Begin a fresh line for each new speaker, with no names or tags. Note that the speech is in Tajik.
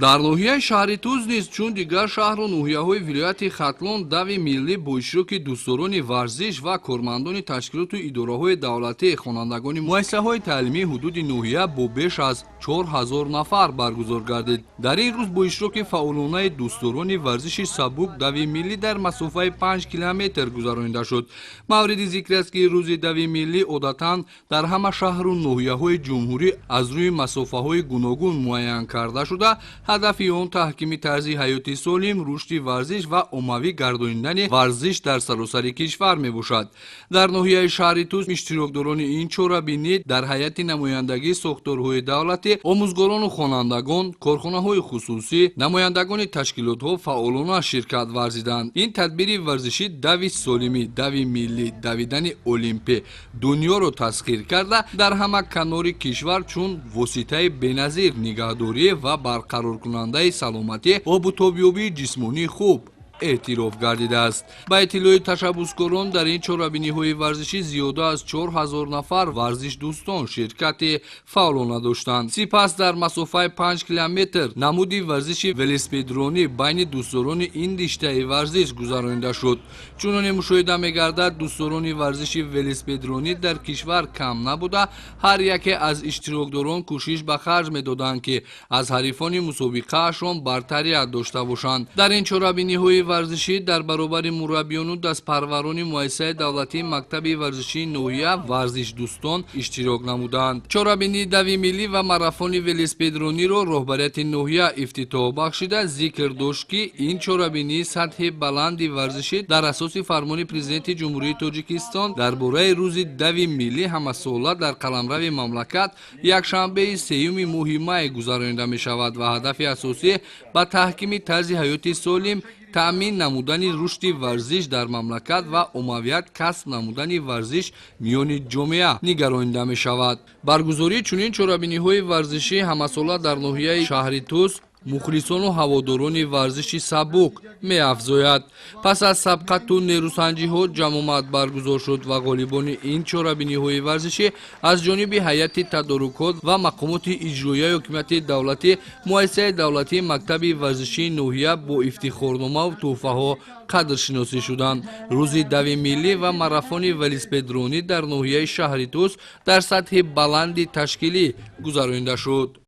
Дар ноҳияи шаҳри Тӯс низ, чун дигар шаҳру ноҳияҳои вилояти Хатлон, дави миллӣ бо иштироки дӯстдорони варзиш ва кормандони ташкилоту идораҳои давлатӣ, хонандагони муассисаҳои таълимии ҳудуди ноҳия бо беш аз 4000 нафар баргузор гардид. Дар ин рӯз бо иштироки фаъолонаи дӯстдорони варзиши сабук дави миллӣ дар масофаи 5 километр гузаронида шуд. Мавриди зикр аст, ки рӯзи дави миллӣ одатан дар ҳама шаҳру ноҳияҳои ҷумҳурӣ аз рӯи масофаҳои гуногун муайян карда шуда, ҳадафи он таҳкими тарзи ҳаёти солим, рушди варзиш ва оммавӣ гардонидани варзиш дар саросари кишвар мебошад. Дар ноҳияи шаҳри Тӯс иштирокдорони ин чорабинӣ дар ҳайати намояндагии сохторҳои давлатӣ, омӯзгорону хонандагон, корхонаҳои хусусӣ, намояндагони ташкилотҳо фаъолона ширкат варзиданд. Ин тадбири варзишӣ, дави солимӣ, дави миллӣ, давидани олимпӣ дунёро тасхир карда, дар ҳама канори кишвар чун воситаи беназир нигаҳдорӣ ва барқароркунандаи саломатӣ, обутобёбии ҷисмонии хуб эътироф гардидааст. Ба иттилои ташаббускорон, дар ин чорабиниҳои варзишӣ зиёда аз 4000 нафар варзишдӯстон ширкати фаъолона доштанд. Сипас дар масофаи 5 километр намуди варзиши велосипедронӣ байни дӯстдорони ин риштаи варзиш гузаронида шуд. Чуноне мушоҳида мегардад, дӯстдорони варзиши велосипедронӣ дар кишвар кам набуда, ҳар яке аз иштирокдорон кӯшиш ба харҷ медоданд, ки аз ҳарифони мусобиқаашон бартарият дошта бошанд. Дар ин чорабиниҳои варзишӣ дар баробари мураббиёну дастпарварони муассисаи давлатии мактаби варзишии ноҳия варзишдӯстон иштирок намуданд. Чорабинии дави миллӣ ва марафони велосипедрониро роҳбарияти ноҳия ифтитоҳ бахшида, зикр дошт, ки ин чорабинии сатҳи баланди варзишӣ дар асоси фармони Президенти Ҷумҳурии Тоҷикистон дар бораи рӯзи дави миллӣ ҳамасола дар қаламрави мамлакат якшанбеи сеюми моҳи май гузаронида мешавад ва ҳадафи асосӣ ба таҳкими тарзи ҳаёти солим, таъмин намудани рушди варзиш дар мамлакат ва оммавият касб намудани варзиш миёни ҷомеа нигаронида мешавад. Баргузории чунин чорабиниҳои варзишӣ ҳамасола дар ноҳияи шаҳри Тӯс мухлисону ҳаводорони варзиши сабук меафзояд. Пас аз сабқату нерӯсанҷиҳо ҷамъомад баргузор шуд ва ғолибони ин чорабиниҳои варзишӣ аз ҷониби ҳайати тадорукот ва мақомоти иҷроияи ҳокимияти давлатӣ, муассисаи давлатии мактаби варзишии ноҳия бо ифтихорномаву тӯҳфаҳо қадршиносӣ шуданд. Рӯзи дави миллӣ ва марафони велосипедронӣ дар ноҳияи шаҳри Тӯс дар сатҳи баланди ташкилӣ гузаронида шуд.